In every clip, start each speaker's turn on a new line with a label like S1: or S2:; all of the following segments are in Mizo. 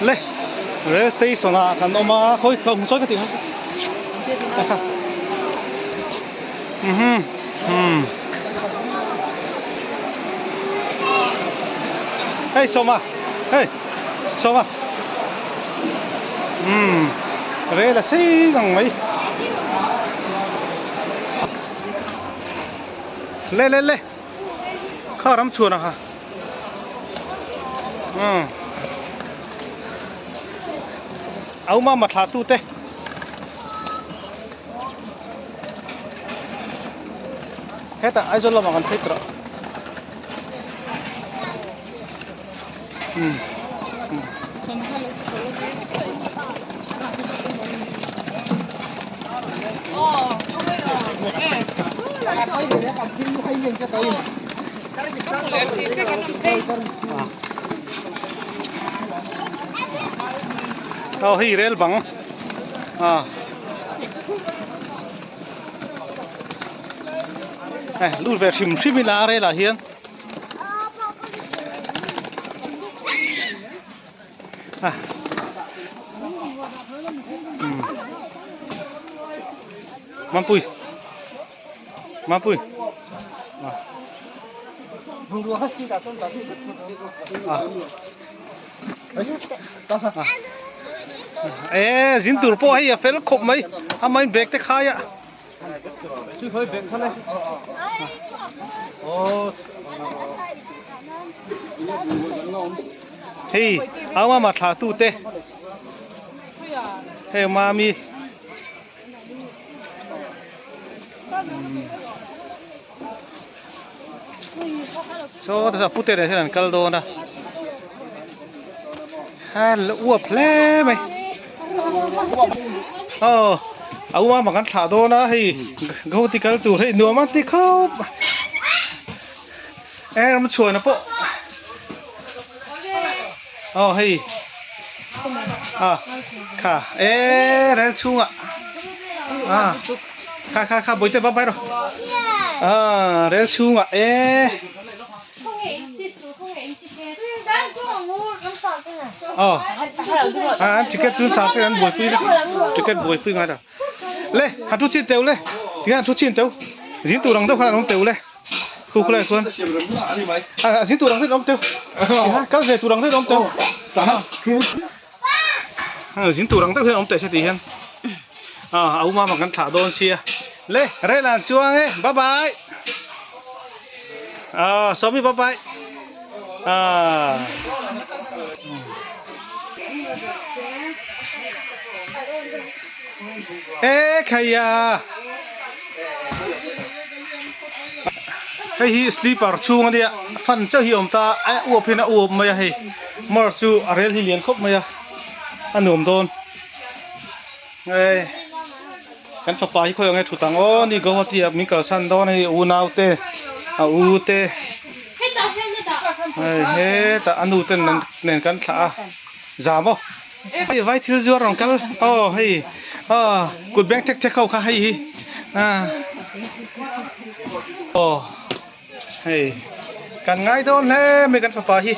S1: Le rail station ah kan awm a khawi ka hmu sawi ka tih kha umm umm hei sawma hei sawma umm rel a sei ngang mai le le le kha ram chhuan a kha. Umm au mama thlah tu te hetah Aizawl lamah kan phei tawh umm Aw hei rel bang a eh lut ve hrim hrim ila a rel ah hian a umm Mampui. Mapui. Ê zin tur pawh hei a fel khawp mai a main bag te khai a hei au mama thla tu te hei mami Saw ta pute nen hian an kal dawn a a la uap hle mai aw a uam ang an thlah dawn a hei Guwahati kal tur hei nuam a ti khawp e ram chhuana pawh aw hei a kha e rel chhungah a kha kha kha bawihte bye bye rawh a rel chhungah e aw a ticket chu sa te an buaipui ticket buaipui ngai lo le han thu chin teuh le tinge han thu chin teuh zin tur ang deuh khan an awm teuh le. Khu khulai chuan a zin tur ang daih awm teuh kal ve tur ang daih awm teuh zin tur ang deuh hian awm teh se tih hian a a u mama kan thlah dawn sia le rel an chuang e bye bye a sawmi bye bye a e khaia Hei hi sleeper chhung a nia fan chiah hi a awm ta a uap hian a uap mai a hei mar chu a rel hi lian khawp mai a a nuam dawn e kan fapa hi khawi ang e thut ang aw ni Guwahati ah min kalsan dawn a hei unau te a u te hei hetah a nu ten nen kan thlah a zam aw. Hei vai thil zuar rawn kal aw hei aw kut beng thek thek ho kha hei hi aw hei kan ngai dawn hle mai kan fapa hi.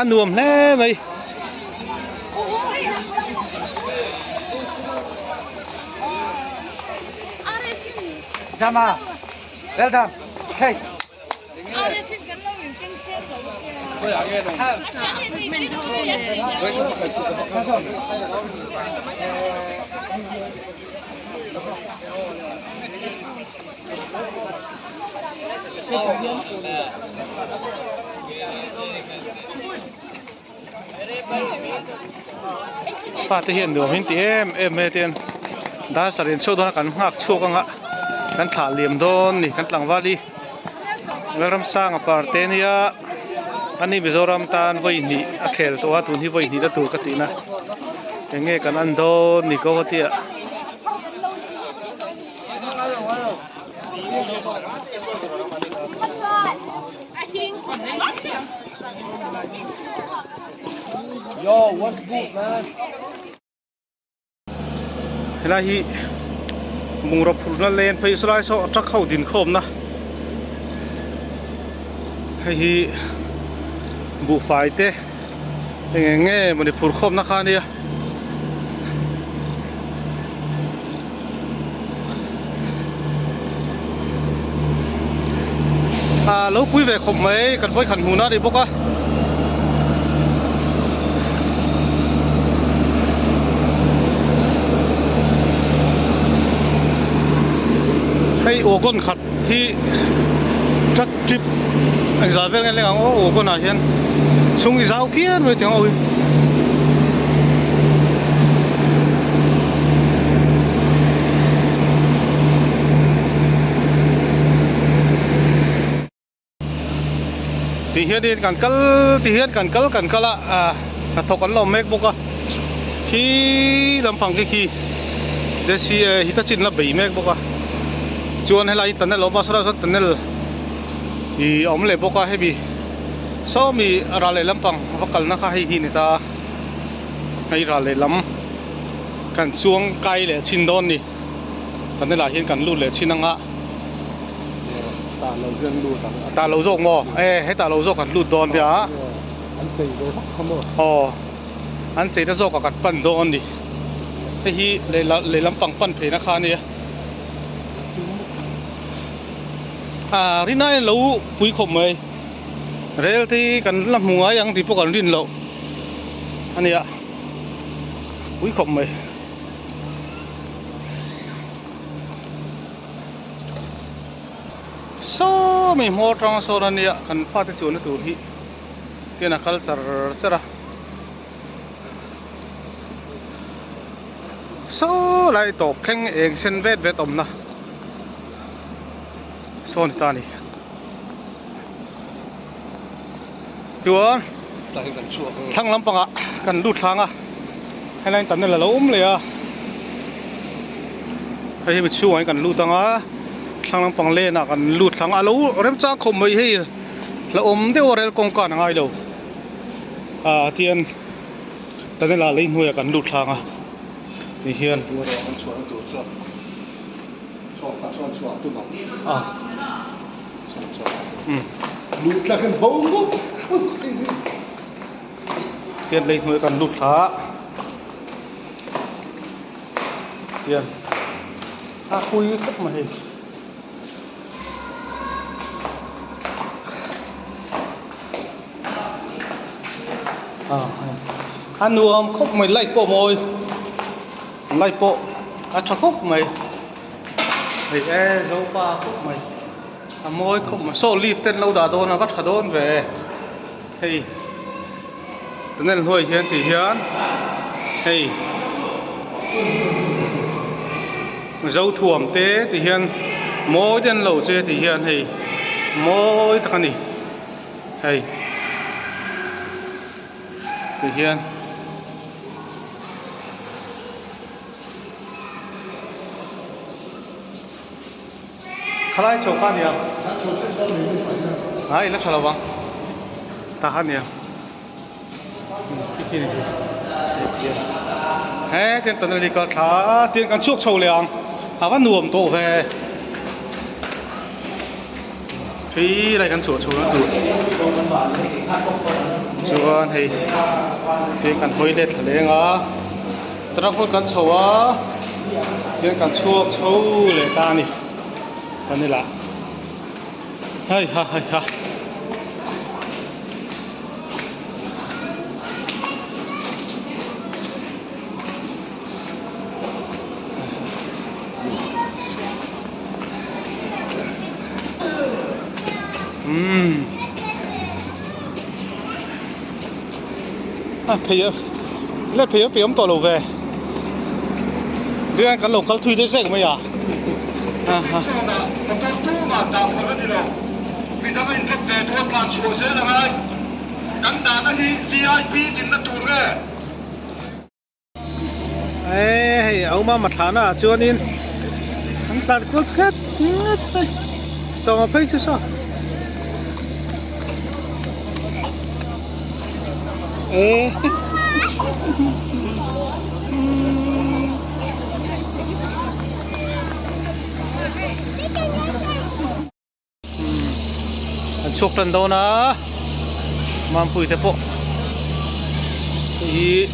S1: A nuam hle mai.
S2: Jama, well done. Hey.
S1: Fate hian nuam in ti em em mai a tian dancer in chhuak dawn a kan nghak chhuak anga kan thlah liam dawn a ni kan tlangval hi Lalramsanga parte ania ani Mizoram tan vawi hnih a khel tawh a tun hi vawi hnih na tur ka tihna eng nge kan en dawn ni Guwahati ah. Helai hi bungraw phurhna lane phei saw lai saw truck ho din khawmna hei hi buhfai te eng eng nge mawni phur khawmna kha ania. Ah lo pui ve khawp mai kan vawikhat hmuhna a ni bawk a. Hei wagon khat hi truck trip engzah vel nge leng ang aw wagon ah hian chhung i zau phian mai tih ang aw hi. Ti hianin kan kal ti hian kan kal kan kal a ah hnathawk an lo awm mek bawk a khi lampang khi khi J_C_A hi ta chin la bei mek bawk a chuan helai hi tunnel a awm a sawlai sawn tunnel ih a awm leh bawk a hemi sawmi ral leh lampang va kalna kha hei hi a ni ta a hei ral leh lam kan chuang kai leh chhin dawn a ni tunnel ah hian kan lut leh chhin ang a.
S3: Tah lo hian lut ang.
S1: Tah lo zawk maw? E hetah lo zawk kan lut dawn nia.
S3: An chei ve vak kha maw?
S1: Aw an cheina zawkah kan pan dawn a ni. Hei hi lehlam pang pan pheina kha a nia. Ah rinai lo pui khawp mai. Rel te hi kan la hmu ngai ang tih pawh kan rin loh a nia. Pui khawp mai. Saw mi hmawr tang sawn a nia kan fate chuanna tur hi tian a kal char char a saw lai tawp thleng eng sen vet vet awmna sawn ta a ni chuan thlang lampangah kan lut thlang a helai tunnel a lo awm leh a hei hi mi chhungah hian kan lut ang a thlang lampang lane ah kan lut thlang a a lo remchang khawp mai hei la awm deuh a rel kawngka an ngai lo ah tian tunnel ah lei hnuaiah kan lut thlang a ti hian. Tian lei hnuai kan lut thla a tian a pui khawp mai hei a nuam khawp mai light pawh mawi light pawh a tha khawp mai hei e zopa khawp mai. A mawi khawp mai saw leaf te an lo dah dawn a va tha dawn ve hei tunnel hnuai hian tih hian hei zothuam te tih hian mawi te an lo che tih hian hei mawi tak a ni hei tih hian. Khalai chho kha nia. Ai la tha lo vang. Ta kha nia. Khi khi ni. He ten tunnel hi kal thla tiang kan chhuak chho leh ang. A va nuam tawh ve. Khi lai kan chhuah chho na tur. Chuan hei tiang kan hawi let thla leng a. Truck hmun kan chho a tiang kan chhuak chho leh ta a ni kan ni lah hei ha hei ha. Umm a phei a le phei a pe awm tawh lo ve rian kan lo kal thui daih zek mai a ha Eee hei a awm a mathlana ah chuanin an tlan kual tlet tlet mai sawma phei chu saw eee. chhuak tan dawn a Mampui te pawh hei hi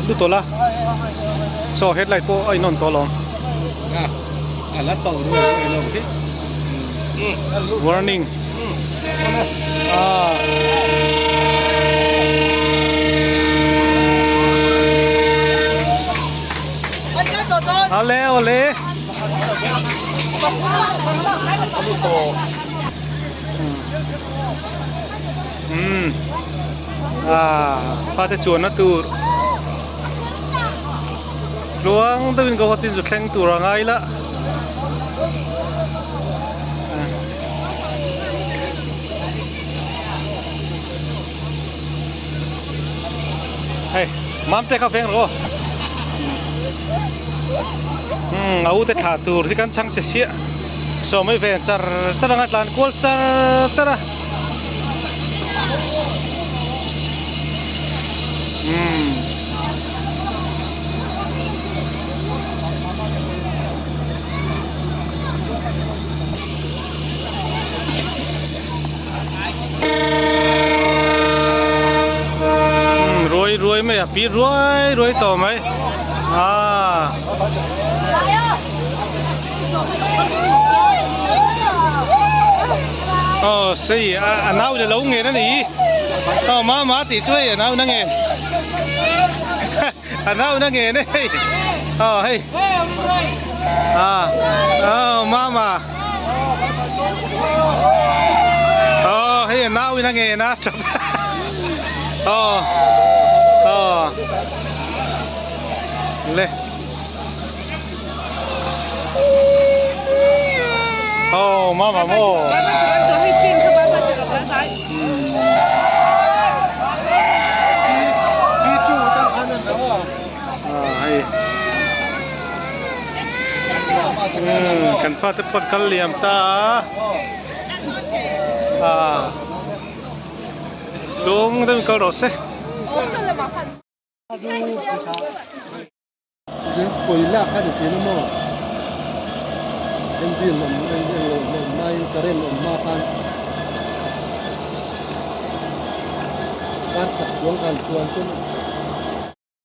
S1: Lu tawh la saw headlight pawh a in on tawh alawm warning ah awle awle umm ah fate chuanna tur tluang deuhin ka hawtin chu thleng tur a ngai la hei mamte kha veng rawh aw umm a u te thlah tur hi kan chhang che siah saw mai ve char char anga tlan kual char char a umm umm ruai ruai mai a pi ruai ruai tawh mai ah. Aw sei a nau le lo ngen a ni aw mama tih chu hei a nau na ngen a nau na ngen e hei aw hei ah aw mama aw hei a nau in a ngen a aw aw le. Oh, mama mo. Kan fate pawh an kal liam ta a tlung deuhin kal rawh se.
S3: Koila kha ni thin a maw engine awm englo awm hmain current awm hma khan kar khat chuang khan chuan chuan.